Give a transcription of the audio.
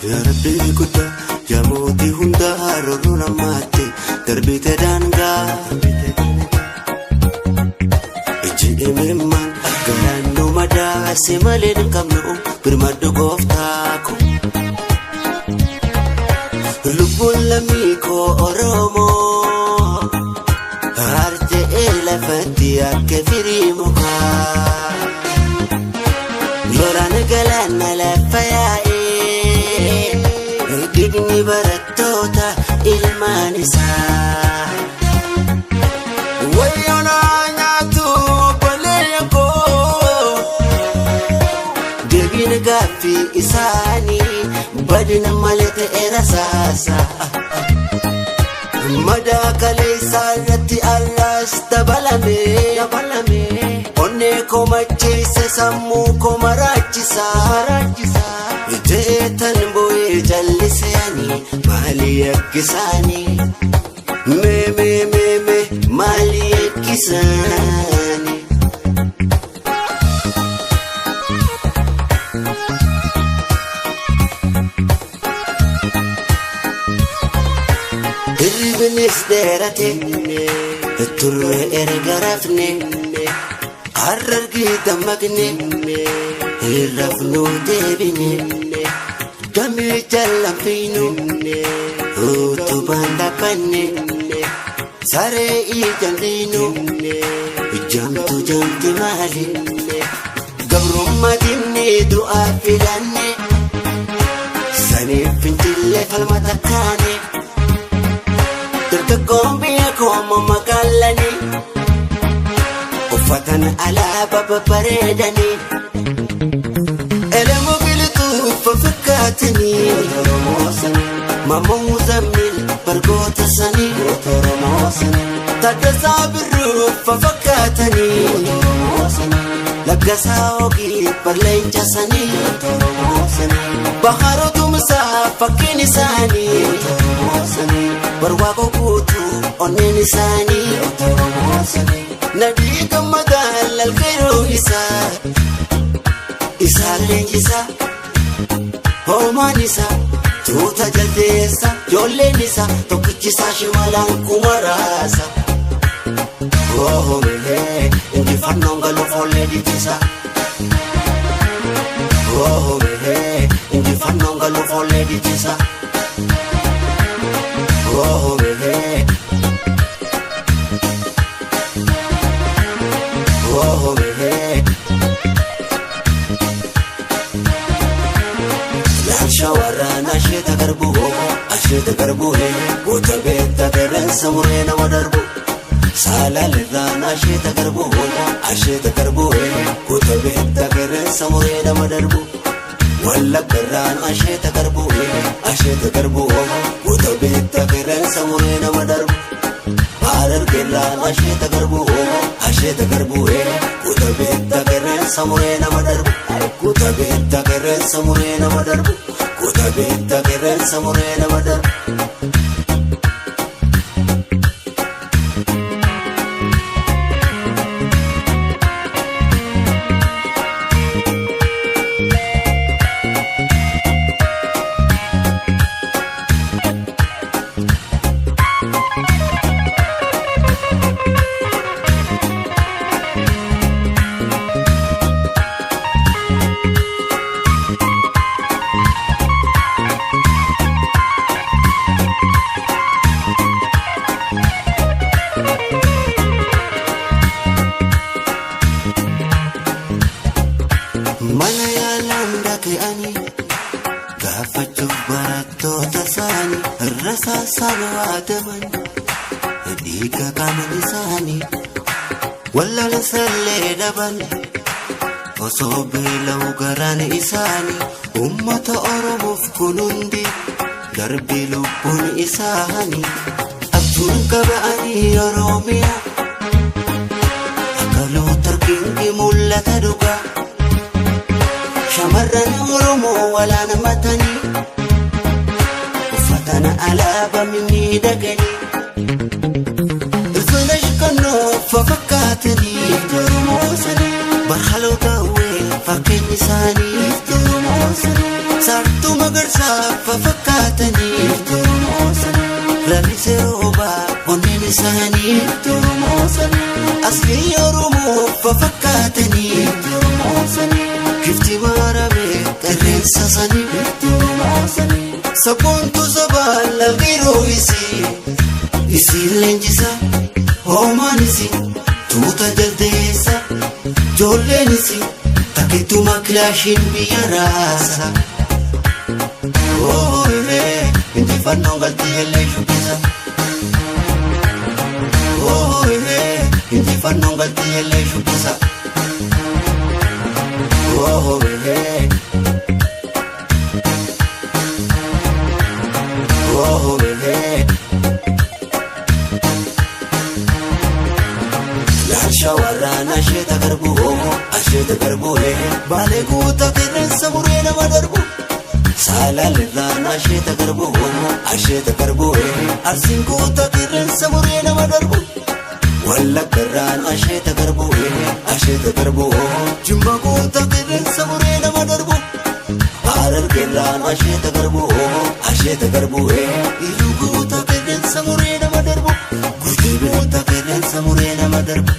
Yaa Rabbii guddaa, yaa mootii hundaa, roorroo namaatti darbite daangaa. Ijji imimmaan garaan nu madaase malee hin qabnu, birmadhu gooftaa ko. Lubbuun lammii koo Oromoo harja'ee lafatti akka firii mukaa. Lolaan galaana lafa yaa'ee, dhiigni barattoota ilmaan isaa. Wayyoonaa nyaatu obboleeyyan koo, deebiin gaaffii isaanii badina malee ta'e rasaasa. Madaa kaleessaa irratti allaas dabalame. Onnee koo macheesse, sammuu koo maraachisa. Ijjeetan bu'ee jalliseeni, maali yakkisaanii? Mee mee mee mee, maali yakkisaanii? Hirribnis dheerate, turre erga rafne, harargii dammaqne, hirrafnuu deebine, damee jallanfiinu, utubaan dhaabbanne, saree ijaan diinu, jamtu jamti maali? Gabrummaa diinni du'aa filanne, saniif fincillee falmata kaane. Dargaggoon biyya koo magaalanii uffatan alaabaa babbareedanii, elemoo qilxuu fakkaatanii, Maammoo Muzammil bargoota sanii, Taaddasaa Birruu fakkaatanii, Laggasaa Oogii barleenca sanii, Baharoo Tumsaa fakkiin isaanii, Barwaaqoo guutuu onneen isaanii, Nadii gammadaa lalqeeroo isaa, isaan leenjisaa, hoomaan isaa, tuuta jaldeessa, ijoolleen isaa, tokkichisaa shimalaan kumaraasa. Oomee injifannoon galuuf oollee dhiichisa. Oomee injifannoon galuuf oollee dhiichisa. Oomee. Oomee. Laansha waraana asheeta garbuu, asheeta garbuu, goota beektaa qeerransa muree nama darbu. Saalalirraan asheeta garbuu, asheeta garbuu, goota beektaa qeerransa muree nama darbu. Wallaggarraan asheeta garbuu, asheeta garbuu, goota beektaa qeerransa muree nama darbu. Harargeerraan asheeta garbuu, asheeta garbuu, goota beektaa qeerransa muree nama darbu. Goota beektaa qeerransa muree nama darbu. Goota beektaa qeerransa muree nama darbu. Mana yaalaan dhaga'anii gaafachuuf barattoota isaanii, rasaasaan waadaman dhiiga qaama isaanii, wallaalsallee dhaban osoo beela'u garaan isaanii. Uummata Oromoof kun hundi darbii lubbuun isaanii, abjuun qaba'anii Oromiyaa. Kingi mul'ata dhugaa. Shamarran Oromoo walaana matanii uffatana alaabaa mimmiidhaganii. Ilfina shikannoo fakkaatanii barhaloo ta'ee fakkeenyi isaanii. Saartuu magarsaa fakkaatanii lalisee roobaa onneen isaanii. Asii Oromoo fakkaatanii kifti maramee qilleensa sanii. Sabboontu sabaa lalqiroo isii isiin leenjisa hoomaan isii tuuta jaldeessa ijoolleen isii takkituma kilaashiin biyya raasa. Ooyiree injifannoon galtii ellee shubbisa. Ooyiree injifannoon galtii ellee shubbisa. Ooyiree. Ooyiree. Laalsha warraan asheeta garbu asheeta garbu baalee guutaa qilleensa muree nama darbu. Saalalirraan asheeta garbu asheeta garbu arsiin guutaa qilleensa muree nama darbu. Wallaggarraan asheeta garbu asheeta garbu jimma guutaa qilleensa muree nama darbu. Harargeerraan asheeta garbu asheeta garbu iluu guutaa qilleensa muree nama darbu. Gujii guutaa qilleensa muree nama darbu.